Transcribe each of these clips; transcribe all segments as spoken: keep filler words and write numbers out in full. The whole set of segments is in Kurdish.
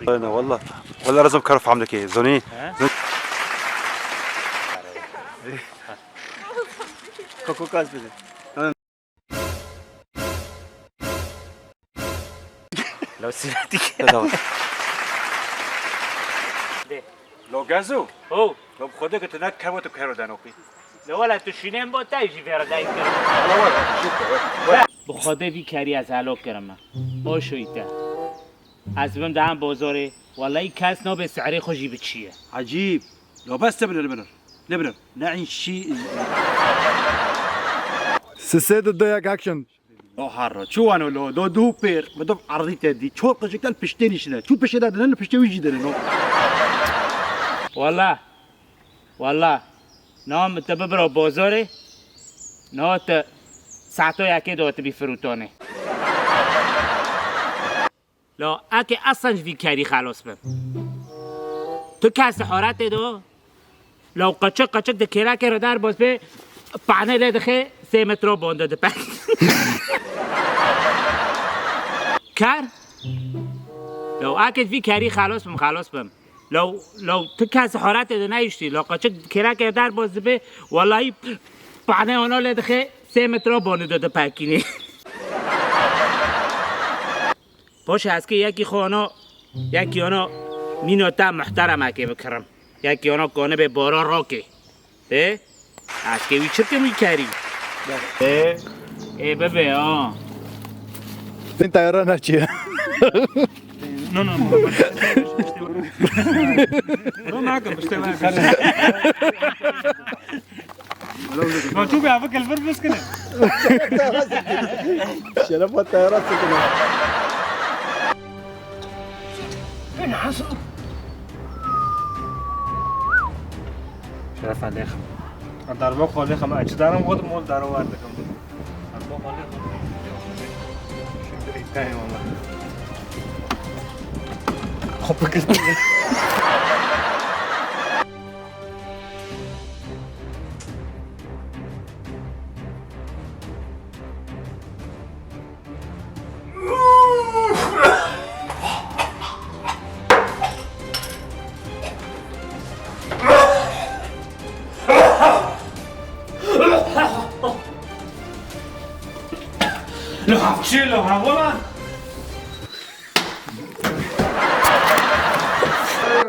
Ne, wallah. Wallah rezim kar fam dike. Zonî. He? Zon- Koko kas bide. Lo sîretî. Tamam. Lo gezo. Ho. Lo bi xwedê ke tu ne kero, tu kero deno pî. Lo wela tu şînên bo te jî vêre dayî kero. Ala wela, şî kero. Bi xwedê vî kerî ez helo kirime. O şoyte. Ez bim daham bozorê. Wellahî kes nabe se'rê xwe jî biçiye. Ecîb. Lo bes te binir binir. Ne binir. Ne in şî. Sisê de doyak action. O harro, çu wano lo, do du pêr, bi du erdî te dî, çor qicik te li piştê nîşine. Çu piştê de dine, li piştê wî jî dine, no. Wala, wala, no min te bibiro bozorê, no te saeto yekê do te bî firûtonê. Lo, eke eslen ji vî kerî xelos bim. Tu kes di horetê de, lo, qeçik qeçik di kêlekê re derbas bê, pane lê dixê sê metro bonde dipe. Ker? Lo, eke ji vî kerî xelos bim, xelos bim. Lo, lo, tu kes di horetê de neyiştî. Lo, qeçik di kêlekê re derbas dibe, wellahî pane ona lê dixê sê metro bonde dipekînê. Paşê ez kê yekî xwe ano, yekî ano nîno te muhteremekê bikirim. Yekî ano konibe boro rokê. Ê? Ez kê wî çirkim wî kerî. Ê? Ê bibe ha. Din tayara naçiye. No, no, no. No, nakim, işte ben. Ma tu be abi kelber biskine. Şeref ve tayara sıkına. Ben Hasan. Şeref aleykum. Darba kolê xama açı daram, o da mol daro var da. Darba kolê xama. Şimdi iptal eyvallah. Kapı kırdı. Lo hevçi, lo hevolan.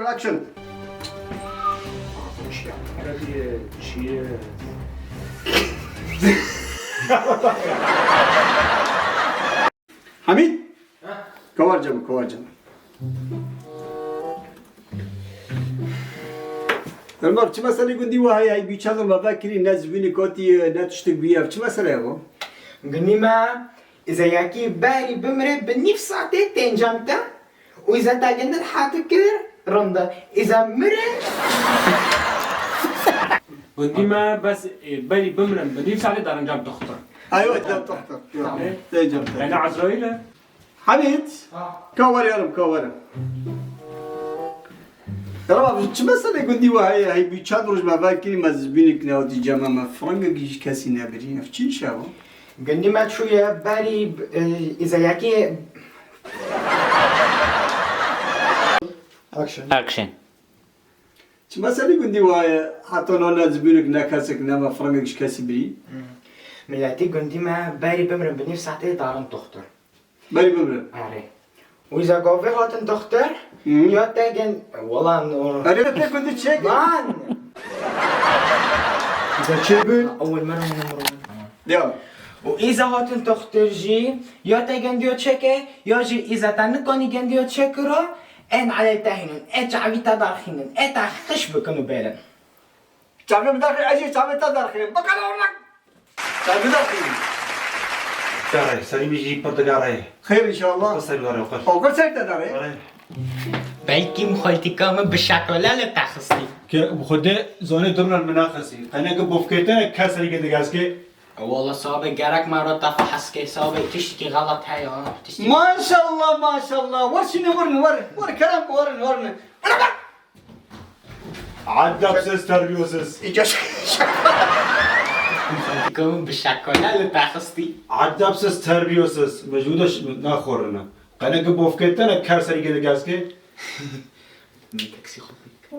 Action. Hamid? Kawarca mı, kawarca mı? Elmar, çi meselê gundî wa heye? Hey, bî çaxin me vekirî, ne zivînê kotî, ne tiştik bîye. Çi mesele ye bu? Gundî me, îza yekî berî bimire bi nîv saetê tê encam te. Û îza te gundin hati kir, rinda. Îza mire. Gundî me bes, e, berî bimrim bi nîv saetê darin cam toxtir. Aywa, cam toxtir. Tamam. Tê cam toxtir. Yani Azrail e? Hamid, ka were oğlum, ka were. Tamam, çi mesele gundî wa heye, hey bî çend roj me vekirî, me zibînik newtî cema me, frangek jî kesî nebirî. Ev çi iş e bu? Gundî me çûye berî, e, îza yekî. Action. Action. Çi meselî gundî wa ye, heta no ne zibînik, ne kesek, ne me frangek ji kesî birî? Hmm. Miletî gundî me berî bimrin bi nîv saetê darin toxtir. Berî bimrin? Erê. Wîza gavê hatin toxtir, Hmm. ya te gen, wala no. Erê, te gundî çek? Lan! Îza çê bin? Ewil me rûne, me rûne. Devam. Û îza hatin toxtir jî, ya te gendiyo çeke, ya jî îza te nikanî gendiyo çekiro, en alel te hînin, e çavî te darxînin, e te xiş bikin û bêrin. Çavê min derxî, ez jî çavê te derxînim. Bakala ornak. Çavê min derxî. Gare, serî min jî pir digare. Xêr inşallah. Oqil serî gare, oqil. Oqil ser te dare. Gare. Belkî mixweltîka min bi şekola li te xistî. Ke bi xwedê zonê durnan min naxistî. Qeneke bofkê te ne kes serî ke digezkê. Wala sabe gerek me re te fehs ke sabe tiştekî xelet heye ha. Tiştekî Maşallah, maşallah. Wer şîne werin, wer. Wer kerem werin, werin. Edepsiz, terbiyesiz. Dikewin bi şekola li te xistî. Edepsiz, terbiyesiz. Mecbûr de ş-, naxorine. Qeneke bofkê te ne ker serî gêde gezkê. Min teksî xwe pê.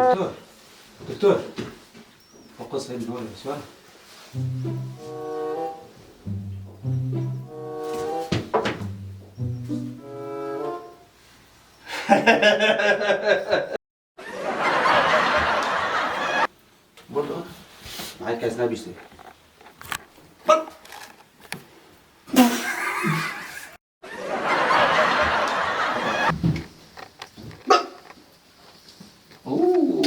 Doktor, doktor. Fokus ver, ne oluyor? Şu an. Burada. Herkes ne bilsin. Oo,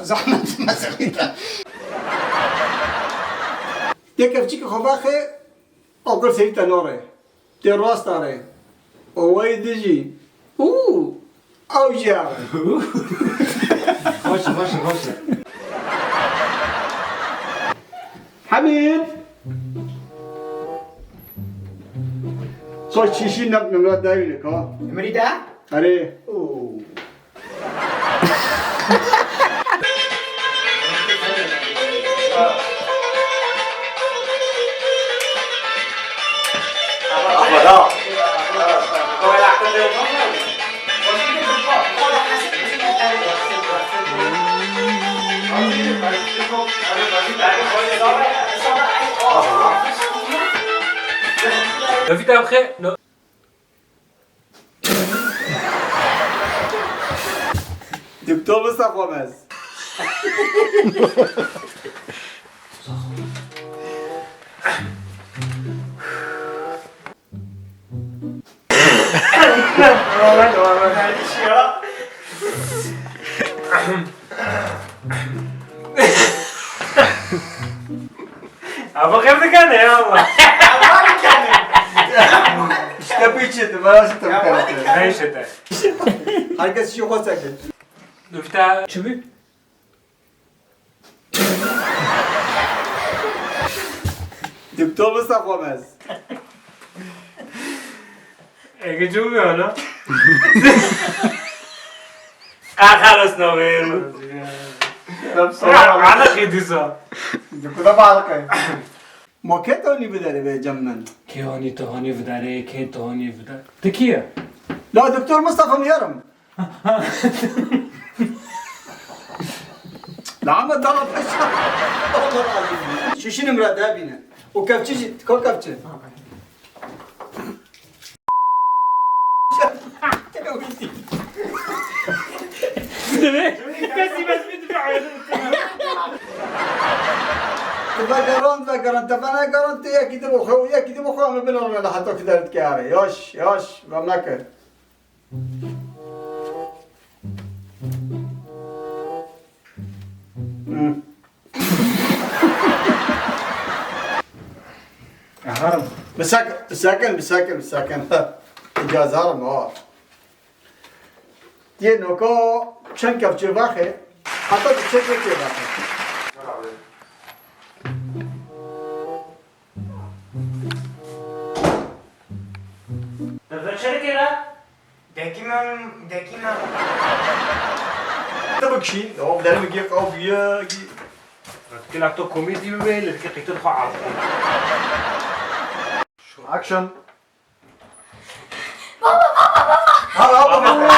zehmet mesele. Tek evçik xwe vaxe, akıl seyî te nare. Tê rasta re. Owayî dijî. Û, ew jî ew. Xweş e, xweş e, xweş e. Hemîd. Saç şişî nek nimra dayî nika. Emirî de? Erê. Oo. Navî te bi xêr. Doktor Mustafa Mez. Ama kırdı kendini ya Allah. İşte bu için, ben nasıl tabii karakter. Ne işte de. Herkes işi koysa ki. Nüfte. Çibi? Doktor Mustafa Mez. Ege çibi ya lan? Ah, xelas navêr. Ana xîdîsa. Dikuda balqe. Ma kê tanî biderê vê cem min? Kê hanî tu hanî biderê, kê tu hanî biderê? Tu kî ye? La Doktor Mustafa Miyarim. La Ahmet dala peşa. Allah Allah. Şişinim ra debîne. O kevçi jî, ko kevçi? Ti vegeran, vegeran, te venegeran, te yekî din oxwe, yekî din oxwe, em binarme li heta ki derdikare. Yaş, yaş, vem neke. Hı. Eharim. Bisakin, bisakin, bisakin, bisakin. Îcaze harim, ha. Yê noka çend kevçê vaxê, heta tu çek vekê vaxê. Te veçerikê re? Dekî me, dekî me. Te bikişî, o derim ki ew bûye ki. Kila to komedî bibe, li dikî qîtin xwe ard. Action. Baba, baba, baba! Baba, baba, baba!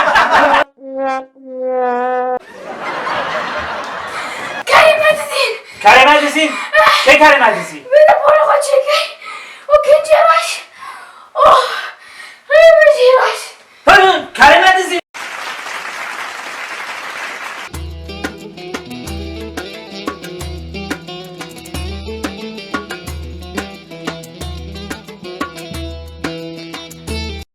Kerê me dizîn! Kerê me dizîn? Kê kerê me dizî? Wê de porê xwe çêkey. O kincê reş.